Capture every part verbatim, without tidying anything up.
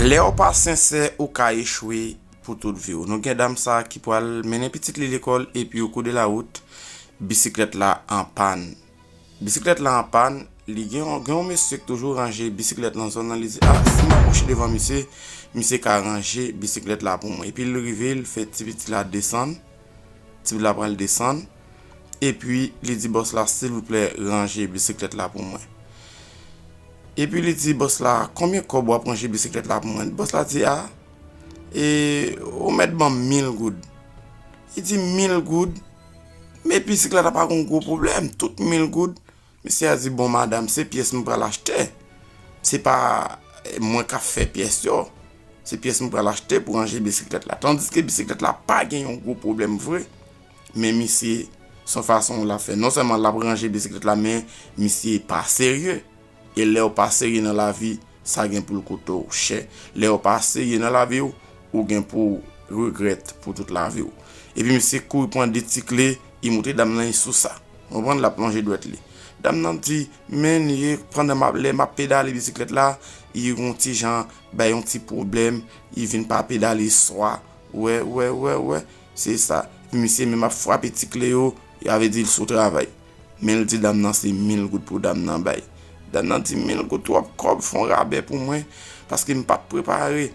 Lè w pa sensè, ou ka echwe pou tout vi w. Nou gen dam sa ki pral mennen pitit li lekòl epi o kou de la wout, bisiklèt la an pàn. Bisiklèt la an pàn, li gen yon, gen yon mesye ki toujou ranje bisiklèt nan zòn nan, li di, "A, si m apwoche devan misye, misye ka ranje bisiklèt la pou mwen." Epi l rive, l fè ti pitit la desann, ti pitit la pral desann, epi li di bòs la, "Silvouplè, ranje bisiklèt la pou mwen." Epi li di bòs la, "Konbyen kòb w ap ranje bisiklèt la pou mwen?" Bòs la di, "A, e, ou mèt ban m mil goud." Li di, "Mil goud?" Men bisiklèt la pa gen gwo pwoblèm, tout mil goud. Mesye a di, "Bon, madanm, se pyès m pral achte. Se pa, eh, mwen k ap fè pyès yo. Se pyès m pral achte pou ranje bisiklèt la." Tandiske bisiklèt la pa gen yon gwo pwoblèm vre. Men misye, se yon fason l ap fè. Non sèlman l ap ranje bisiklèt la, men misye pa serye. E lè w pa serye nan lavi, sa gen pou l koute w chè. Lè w pa serye nan lavi w, ou gen pou w regrèt pou tout lavi w. Epi misye kouri pran de ti kle, li montre dam nan, li sou sa. Ou konprann? L ap lonje dwèt li. Dam nan di, "Men, ye, pandan m ap, lè m ap pedale bisiklèt la, li yon ti jan bay yon ti pwoblèm, li vin pa pedale swa." Wè, wè, wè, wè, se sa. Epi misye menm ap frape ti kle yo, sa vle di l sou travay. Men l di dam nan se mil goud pou dam nan bay. Dam nan di, "Mil goud twòp kòb, fè yon rabè pou mwen, paske m pa t prepare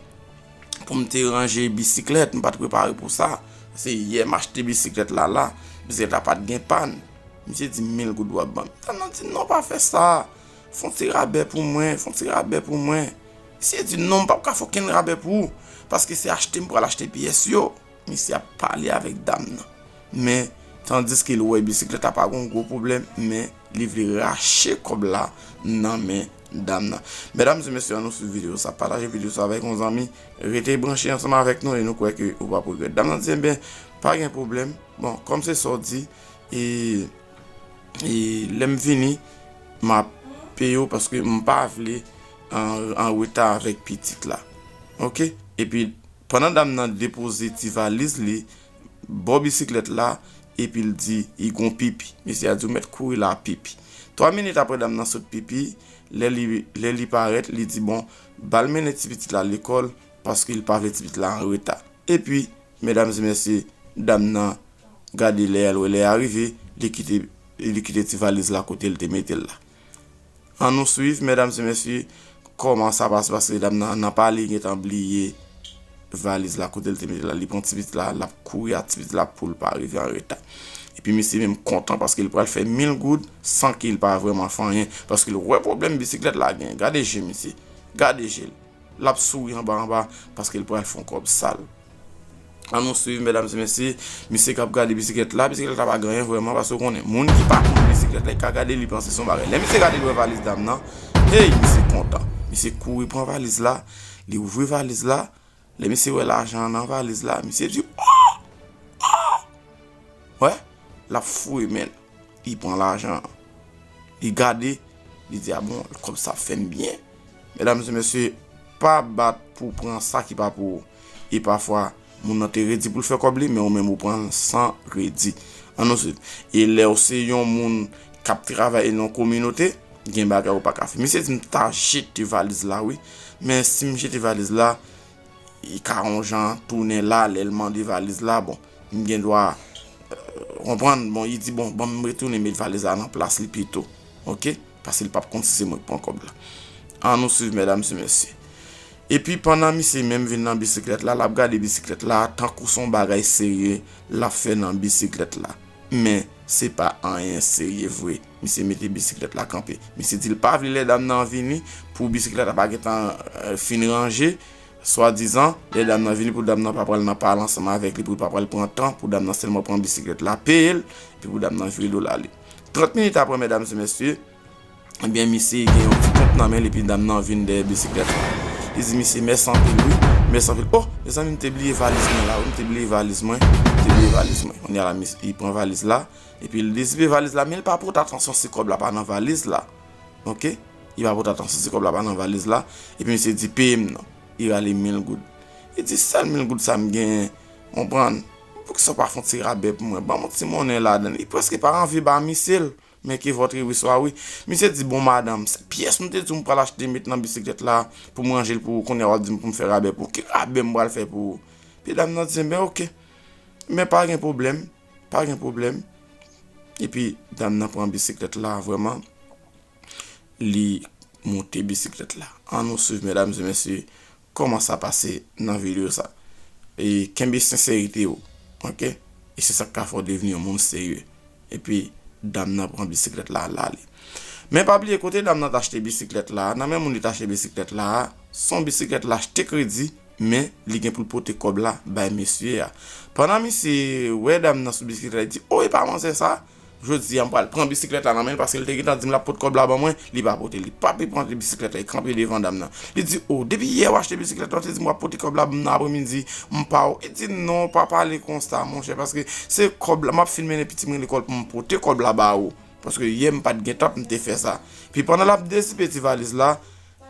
pou m te ranje bisiklèt, m pa t prepare pou sa. Se yè m achte bisiklèt la la, bisiklèt la pa t gen pàn." Misye di, "Mil goud w ap ban m." Dam nan di, "Non, pa fè sa. Fè yon ti rabè pou mwen, fè yon ti rabè pou mwen." Misye di, "Non, m p ap ka fè okenn rabè pou ou, paske se achte m pral achte pyès yo." Misye ap pale avèk dam nan. Men, tandiske l wè bisiklèt la pa gen gwo pwoblèm, men li vle rache kòb la nan men dam nan. Medam e mesye, ann nou swiv videyo sa, pataje videyo sa avèk yon zanmi, rete branche ansanm avèk nou e nou kwè ke ou p ap regrèt. Dam nan di, "Enben, pa gen pwoblèm. Bon, kòm se sa w di, e, e lè m vini, m ap peye w paske m pa vle an, an reta avèk pitit la." Oke? Epi, pandan dam nan depoze ti valiz li bò bisiklèt la, epi l di, "Li gon pipi." Mesye a di, "Ou mèt kouri la pipi." Twa minit apre dam nan sot pipi, lè li, lè li parèt, li di, "Bon, ba l mennen ti pitit la lekòl, paske l pa vle ti pitit la an reta." Epi, medam e mesye, dam nan gade lè a, l wè lè a rive, li kite, li kite ti valiz la kote l te mete l la. Ann nou swiv, medam e mesye, kòman sa pase, paske dam nan, nan pale, li gentan bliye valiz la kote l te mete l la. Li pran ti pitit la, l ap kouri ak ti pitit la pou l pa rive an reta. Epi misye menm kontan paske l pral fè mil goud san ke l pa vrèman fè anyen, paske l wè pwoblèm bisiklèt la gen. Gade je misye, gade je l. L ap souri anba anba paske l pral fè yon kòb sal. Ann nou swiv, medam e mesye, misye k ap gade bisiklèt la, bisiklèt la pa gen anyen vrèman, paske w konnen, moun ki pa konn bisiklèt la, li ka gade, li panse se yon bagay. Lè misye gade, li wè valiz dam nan, hey, misye kontan. Misye kouri pran valiz la, li ouvri valiz la, lè misye wè lajan an nan valiz la, misye di, "Oh! Oh!" Wè, l ap fouye men l. Li pran lajan an. Li gade, li di, "A bon, kòb sa fè m byen." Medam e mesye, pa bat pou pran sa ki pa pou ou. E pafwa, moun nan te redi pou l fè kòb li, men ou menm ou pran l san redi. Ann nou swiv. E lè w se yon moun k ap travay nan yon kominote, gen bagay ou pa ka fè. Misye di, "M ta jete valiz la, wi. Men si m jete valiz la, li ka yon jan tounen la, lè l mande valiz la, bon, m gen dwa, euh, konprann, bon, li di, 'Bon, ban m retounen met valiz la nan plas li pito.'" Oke? Paske li p ap konn si se mwen ki pran kòb la. Ann nou swiv, medam e mesye. Epi pandan misye menm vin nan bisiklèt la, l ap gade bisiklèt la, tankou se yon bagay serye l ap fè nan bisiklèt la. Men, se pa anyen serye vre. Misye mete bisiklèt la kanpe. Misye di l pa vle lè dam nan vini pou bisiklèt la pa gentan, euh, fin ranje. Swadizan, lè dam nan vini pou dam nan pa pral nan pale ansanm avèk li, pou l pa pral pran tan, pou dam nan sèlman pran bisiklèt la, peye l, epi pou dam nan vire do l ale. Trant minit apre, medam e mesye, ebyen, misye gen yon ti kont nan men l, epi dam nan vin dèyè bisiklèt la. Li di, "Misye, mèsi anpil, wi. Mèsi anpil. Oh, mezanmi, m te bliye valiz mwen la, wi, m te bliye valiz mwen. M te bliye valiz mwen." Kounye a la, misye, li pran valiz la, epi l dezipe valiz la, men l pa pote atansyon si kòb la pa nan valiz la. Oke? Li pa pote atansyon si kòb la pa nan valiz la. Epi misye di, "Peye m non." Li rale mil goud. Li di, "Sèl mil goud sa m genyen, konprann. Poukisa w pa fè yon ti rabè pou mwen? Ban m yon ti monnen ladan." Li prèske pa anvi ba misye l. Mais que votre oui soit oui. Misye di, bon, madanm, se pyès m te di w m pral achte, met nan bisiklèt la pou m ranje l pou ou, kounye a w ap di m pou m fè rabè pou ou. Ki rabè m pral fè pou ou? Epi dam nan di, ben, oke. Men pa gen pwoblèm, pa gen pwoblèm. Epi dam nan pran bisiklèt la, vrèman, li monte bisiklèt la. Ann nou swiv, medam e mesye, kòman sa pase nan videyo sa. E kenbe senserite w, oke? E se sa k ka fè w devni yon moun serye. Epi, dam nan pran bisiklèt la, l ale. Men pa bliye kote dam nan t achte bisiklèt la, nan men moun li t achte bisiklèt la, se yon bisiklèt l achte kredi, men li gen pou l pote kòb la bay mesye a. Pandan misye wè dam nan sou bisiklèt la, li di, o, e pa manzè sa? Jodi a, m pral pran bisiklèt la nan men l, paske l te gentan di m l ap pot kòb la ban mwen, li pa pote l. Li pa vle pran bisiklèt la, li kanpe devan dam nan. Li di, o, depi yè w achte bisiklèt la, w te di m w ap pote kòb la ban m nan apremidi, m pa wè w. Li di, non, pa pale konsa, monchè, paske se kòb la, m ap fin mennen pitit mwen lekòl pou m pote kòb la ba ou, paske yè m pa t gen tan pou m te fè sa. Epi pandan l ap dezipe ti valiz la,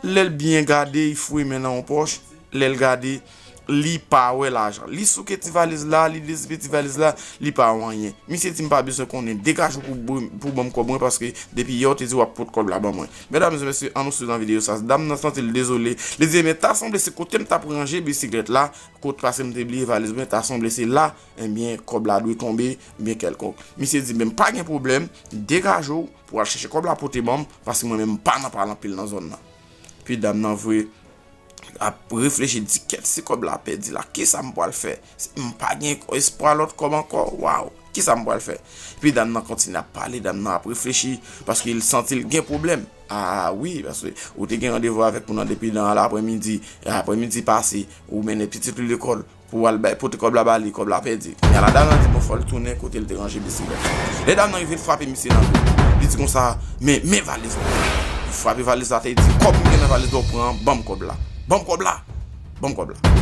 lè l byen gade, li foure men nan yon pòch, lè l gade, li pa wè lajan. Li souke ti valiz la, li dezipe ti valiz la, li pa wè anyen. Misye di, m pa bezwen konnen, degaje w pou, pou ban m kòb mwen, paske depi yè w te di w ap pot kòb la ban mwen. Medam e mesye, ann nou swiv nan videyo sa. Dam nan santi l dezole. Li di, men ta sanble se kote m t ap ranje bisiklèt la, kot paske m te bliye valiz mwen, ta sanble se la, ebyen, kòb la dwe tonbe, ebyen, kèlkonk. Misye di, men pa gen pwoblèm, degaje w pou al chèche kòb la pote ban m, paske mwen menm m pa nan pale anpil nan zòn nan. Epi dam nan vre ap reflechi, di, kèt, si kòb la pèdi la, kisa m pral fè? M pa gen espwa lòt kòb ankò, waw, kisa m pral fè? Epi dam nan kontinye ap pale, dam nan ap reflechi, paske l santi l gen pwoblèm. A wi, paske ou te gen randevou avèk moun nan depi nan lapremidi, apremidi pase, ou mennen pitit ou lekòl, pou al bay, pote kòb la ba li, kòb la pèdi. Kounye a la dam nan di, bon, fò l tounen kote l te ranje bisiklèt la. Lè dam nan rive, l frape misye nan do. Li di konsa, men, men valiz la. Li frape valiz la, te di, kòb m gen nan valiz la, w pran, ban m kòb la. Ban m kòb la. Ban m kòb la.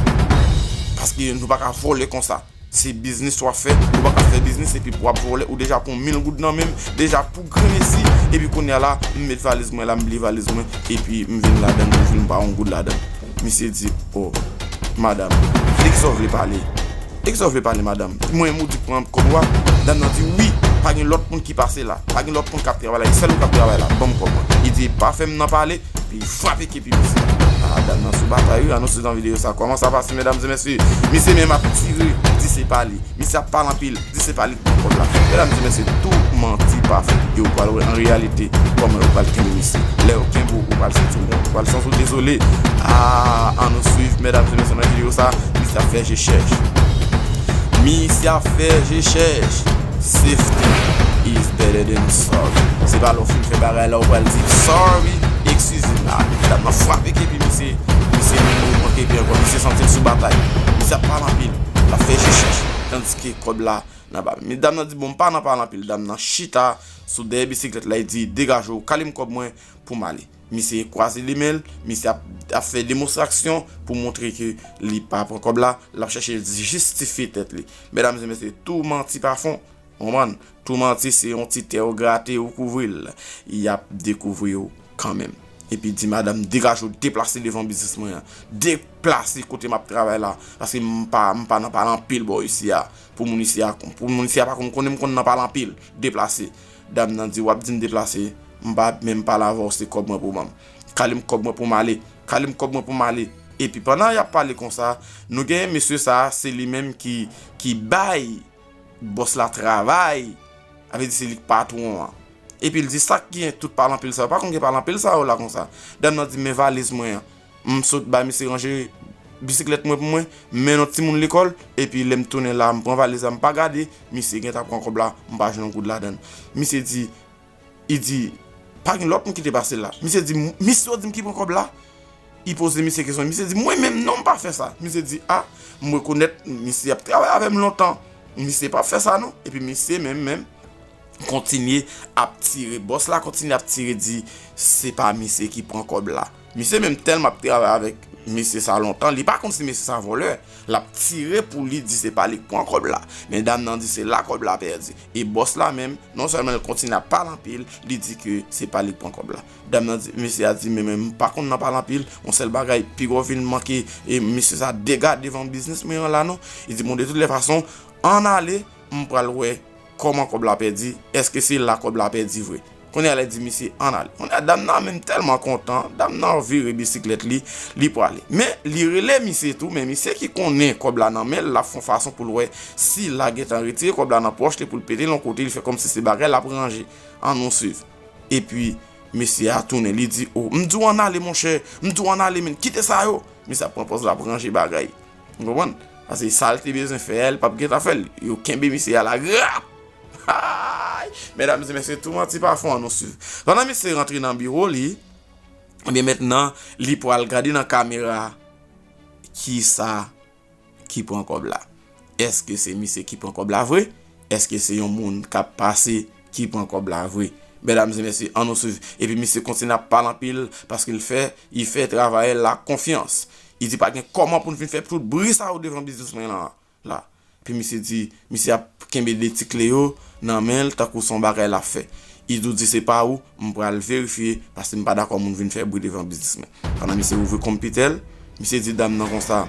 Paske nou pa ka vòlè konsa. Se biznis w ap fè, ou pa ka fè biznis epi w ap vòlè, ou deja pran mil goud nan men m, deja pou granmesi, epi kounye a la, m met valiz mwen la, m bliye valiz mwen, epi m vin ladan, m vin pa yon goud ladan. Misye di, o, madanm, de kisa w vle pale? De kisa w vle pale, madanm? Mwen menm ou di pran kòb ou a? Dam nan di, wi, pa gen lòt moun ki pase la. Pa gen lòt moun k ap travay la. E sèl ou k ap travay la. Ban m kòb mwen. Li di, pa fè m nan pale. Epi frape ke pi misye. A, dam nan sou batay, wi. Ann nou swiv nan videyo sa. Kòman sa pase, medam e mesye? Misye menm ap tire, di se pa li. Misye ap pale anpil, di se pa li k pran kòb la. Medam e mesye, tou manti pa fèt. E ou pral wè an reyalite kòman yo pral kenbe misye. Lè yo kenbe w, ou pral santi w wont, ou pral santi w dezole. A, ann nou swiv, medam e mesye, nan videyo sa, misye ap fè je chèch. Misye ap fè je chèch. Safety is better than sorry. Se pa lè w fin fè bagay la, ou pral di, sorry, excuse me. A, dam nan frape ke pi misye, misye menm ou manke pi ankò, misye santi l sou batay. Misye ap pale anpil, l ap fè je chèch. Tandiske kòb la nan ba. Men dam nan di, bon, m pa nan pale anpil. Dam nan chita sou dèyè bisiklèt la, li di, degaje w, kale m kòb mwen pou m ale. Misye kwaze de men l, misye ap, ap fè demonstrasyon pou montre ke li pa pran kòb la, l ap chèche jistifye tèt li. Medam e mesye, tou manti pa fon, konprann? Tou manti se yon ti tè ou grate ou kouvri l, y ap dekouvri w kanmenm. Epi di madanm, degaje w, deplase devan biznis mwen an. Deplase kote m ap travay la, paske m pa, m pa nan pale anpil bò isi a. Pou moun isi a, pou moun isi a pa konn konnen m konn nan pale anpil. Deplase. Dam nan di, w ap di m deplase, m pa menm pale avè w, se kòb mwen pou w ban m. Kale m kòb mwen pou m ale. Kale m kòb mwen pou m ale. Epi pandan y ap pale konsa, nou genyen mesye sa, se li menm ki, ki bay bòs la travay, sa vle di se li k patwon an. Epi l di, sa k gen tout pale anpil sa yo? Pa konn gen pale anpil sa yo la konsa. Dam nan di, men valiz mwen an. M sot bay misye ranje bisiklèt mwen pou mwen, m mennen yon timoun lekòl, epi lè m tounen la, m pran valiz la, m pa gade, misye gentan pran kòb la, m pa jwenn yon goud ladan l. Misye di, li di, pa gen lòt moun ki te pase la. Misye di, misye w di m ki pran kòb la? Li poze misye kesyon. Misye di, mwen menm non, m pa fè sa. Misye di, a, m rekonèt misye ap travay avè m lontan. Misye p ap fè sa non. Epi misye menm, menm, kontinye ap tire. Bòs la kontinye ap tire, di se pa misye ki pran kòb la. Misye menm tèlman ap travay avèk mesye sa lontan, li pa konn si mesye sa vòlè. L ap tire pou li di se pa li k pran kòb la. Men dam nan di se la kòb la pèdi. E bòs la menm, non sèlman l kontinye ap pale anpil, li di ke se pa li k pran kòb la. Dam nan di, mesye a di, men, men m pa konn nan pale anpil, yon sèl bagay, piga w vin manke, e mesye sa dega devan biznis mwen an la non. Li di, bon, de tout lè fason, ann ale, m pral wè kòman kòb la pèdi, èske se la kòb la pèdi vre? Kounye a, lè di misye ann ale. Kounye a, dam nan menm tèlman kontan, dam nan vire bisiklèt li, li prale. Men, li rele misye tou, men misye ki konnen kòb la nan men l, l ap fè yon fason pou l wè si l a gentan retire kòb la nan pòch li pou l pete l yon kote, li fè kòmsi se bagay l ap ranje. Ann nou swiv. Epi, mesye a tounen, li di, "O, m di w ann ale, monchè, m di w ann ale, men kite sa yo." Misye ap pran pòz l ap ranje bagay. Ou konprann? Paske sa l te bezwen fè a, li p ap gentan fè l. Yo kenbe misye a la, grap! Ay! Medam e mesye, tou manti pa fon, ann nou swiv. Pandan misye rantre nan biwo li, ebyen, mentnan, li pral gade nan kamera kisa ki pran kòb la. Èske se misye ki pran kòb la vre? Èske se yon moun k ap pase ki pran kòb la vre? Medam e mesye, ann nou swiv. Epi misye kontinye ap pale anpil paske l fè, li fè travayè la konfyans. Li di pa gen kòman pou n vin fè tout bri sa yo devan biznismen lan la. Epi misye di, misye ap kenbe de ti kle yo nan men l tankou se yon bagay l ap fè. Li tou di se pa ou, m pral verifye paske m pa dakò moun vin fè bri devan biznismen. Pandan misye ouvri konpitè l, misye di dam nan konsa,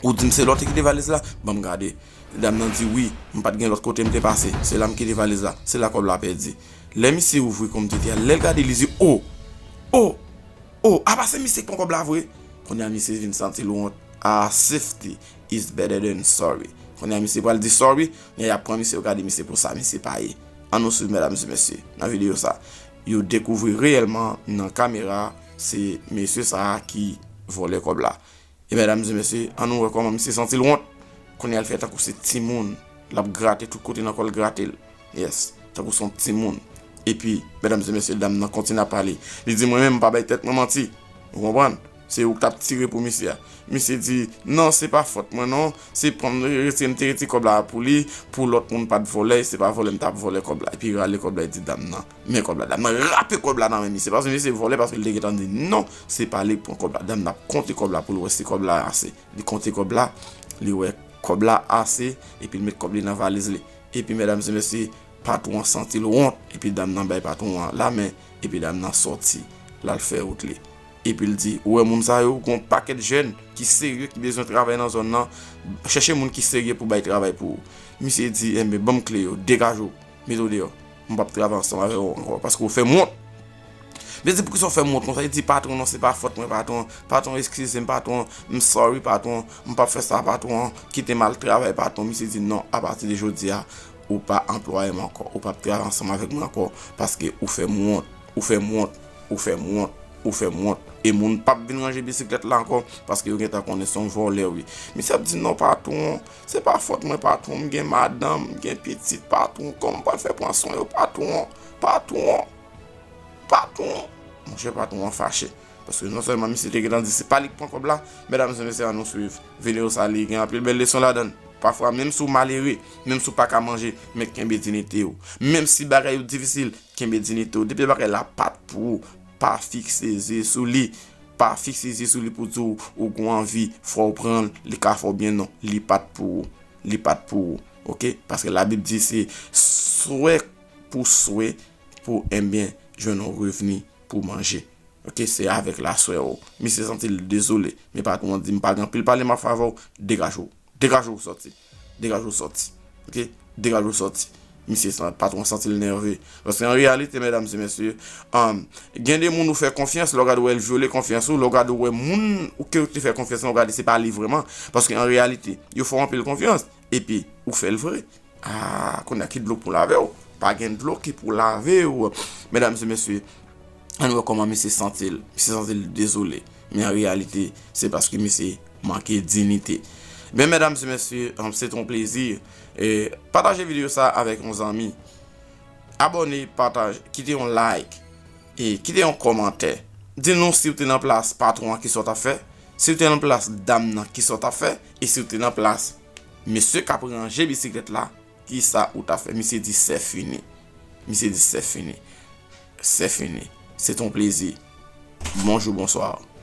"Ou di m se lòt ki te valiz la? Ban m gade." Dam nan di, "Wi, m pa t gen lòt kote m te pase. Se la m kite valiz la. Se la kòb la pèdi." Lè misye ouvri konpitè a, lè l gade, li di, "O! O! Apa se misye k pran kòb la vre?" Kounye a, misye vin santi l wont. Ah, safety is better than sorry. Kounye a, misye pral di sorry, men y ap pran misye, yo gade misye pou sa misye pa ye. Ann nou swiv, medam e mesye, nan videyo sa. Yo dekouvri reyèlman nan kamera, se mesye sa a ki vòlè kòb la. E medam e mesye, ann nou wè kòman misye santi l wont. Kounye a, l fè tankou se timoun. L ap grate tout kote nan kò l, grate l. Yes, tankou se yon timoun. Epi, medam e mesye, dam nan kontinye ap pale. Li di, "Mwen menm, m pa bay tèt mwen manti." Ou konprann? Se ou k t ap tire pou misye a. Misye di, "Non, se pa fòt mwen, non. Se pran m retire, m te retire kòb la pou li, pou lòt moun pa t vòlè, se pa vòlè m t ap vòlè kòb la." Epi rale kòb la, li di dam nan, "Men kòb la." Dam nan rape kòb la nan men misye. Paske misye vòlè, paske li te gentan di, "Non, se pa li k pran kòb la." Dam nan ap konte kòb la pou l wè si kòb la ase. Li konte kòb la, li wè kòb la ase, epi l met kòb li nan valiz li. Epi, medam e mesye, patwon an santi l wont, epi dam nan bay patwon an lamen, epi dam nan sòti, l al fè wout li. Epi l di, "Ou wè moun sa yo, gon pakèt jèn ki serye, ki bezwen travay nan zòn nan, chèche moun ki serye pou bay travay pou ou." Misye di, "Enben, ban m kle yo, degaje w, mete w deyò. M p ap travay ansanm avè w ankò, paske w fè m wont." Misye di, "Poukisa w fè m wont konsa?" Li di, "Patwon, non, se pa fòt mwen, patwon. Patwon, eskize m, patwon. M sorry, patwon. M p ap fè sa, patwon. Kite m al travay, patwon." Misye di, "Non, apati de jodi a, ou pa anplwaye m ankò. Ou p ap travay ansanm avèk mwen ankò, paske ou fè m wont. Ou fè m wont. Ou fè m wont. Ou fè m wont." E moun p ap vin ranje bisiklèt la ankò, paske yo gentan konnen se yon vòlè, wi. Misye ap di, "Non, patwon, se pa fòt mwen, patwon. M gen madanm, m gen pitit, patwon. Kòman m pral fè pran swen yo, patwon? Patwon." Patwon, monchè, patwon an fache. Paske non sèlman misye te gentan di se pa li k pran kòb la, medam e mesye, ann nou swiv videyo sa, li gen anpil bèl leson ladan l. Pafwa, menm si w malere, menm si w pa ka manje, men kenbe diyite w. Menm si bagay yo difisil, kenbe diyite w. Depi bagay la pa t pou ou, pa fikse zye sou li. Pa fikse zye sou li pou di w ou gon anvi, fò w pran l, li ka fè w byen, non. Li pa t pou ou. Li pa t pou ou. Oke? Paske Labib di se swe pou swe, pou, enben, jwenn yon revni pou manje. Oke, se avèk laswè w. Misye santi l dezole. Men patwon an di, "M pa gen anpil pale m ap fè avè w. Degaje w. Degaje w sòti. Degaje w sòti." Oke? Degaje w sòti. Misye san-, patwon an santi l nève. Paske an reyalite, medam e mesye, um, gen de moun ou fè konfyans, lè w gade w wè l vyole konfyans ou, lè w gade w wè moun ou ke w te fè konfyans lan, w gade se pa li vrèman. Paske an reyalite, yo fè w anpil konfyans, epi ou fè l vre. Ah, kounye a ki dlo pou lave w? Pa gen dlo ki pou lave w. Medam e mesye, ann wè kòman misye santi l. Misye santi l dezole. Men an reyalite, se paske misye manke diyite. Ben, medam e mesye, um, se te yon plezi. E, pataje videyo sa avèk yon zanmi. Abòne, pataje, kite yon like. E kite yon kòmantè. Di nou si w te nan plas patwon an, kisa w t ap fè. Si w te nan plas dam nan, kisa w t ap fè. E si w te nan plas mesye k ap ranje bisiklèt la, kisa ou t ap fè? Misye di, "C'est fini." Misye di, "C'est fini. C'est fini. Se t on plezi. Bonjou, bonswa."